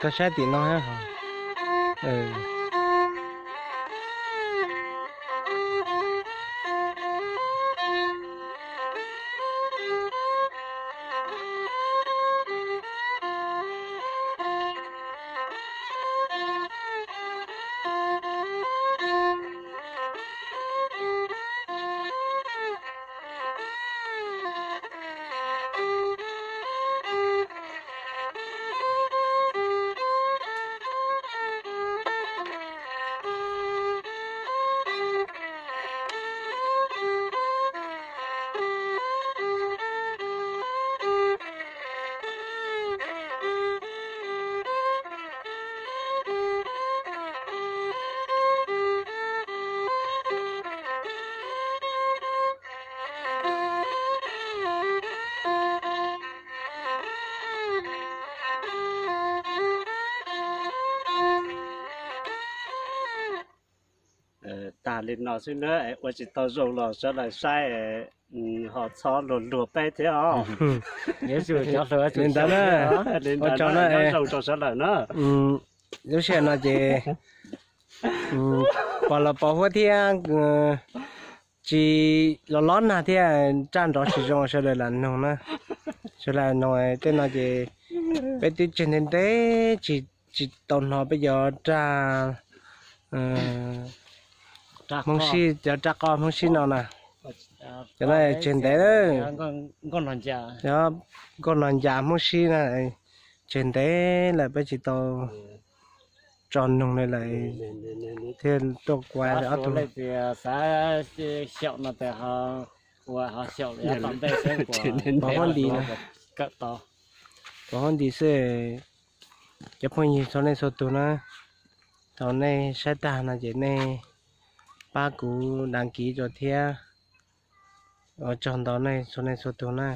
Koj saib tim no. Tag li no xwb na, ua tsis tau zoo los sawv daws saib, ho txhob luag luag peb thiab os. Li ntawd na, ua tsaug na, zoo rau sawv daws na. Lub sij hawm no ces pos los pos huab thiab, tsis los lob nag thiab, raj nrov tsis zoo, sawv daws lam noog na. Sawv daws noog tej no ces peb twb tseg ntev ntev tsis, tsis tau hnov peb cov raj Hmoob Sib, cov raj qoj Hmoob Sib no na. Cov no tseg ntev, nkauj nog ncas Hmoob Sib na, tseg ntev lawm peb tsis tau tso noog li lawm thiaj tuaj kuas ob tug. Pov huab nti na, pov huab nti xwb. Cov phooj ywg txhua leej txhua tug na, thaum nej saib tag no ces nej pab kuv đăng ký rau thiab. Ua tsaug ntau nej txhua leej txhua tug na.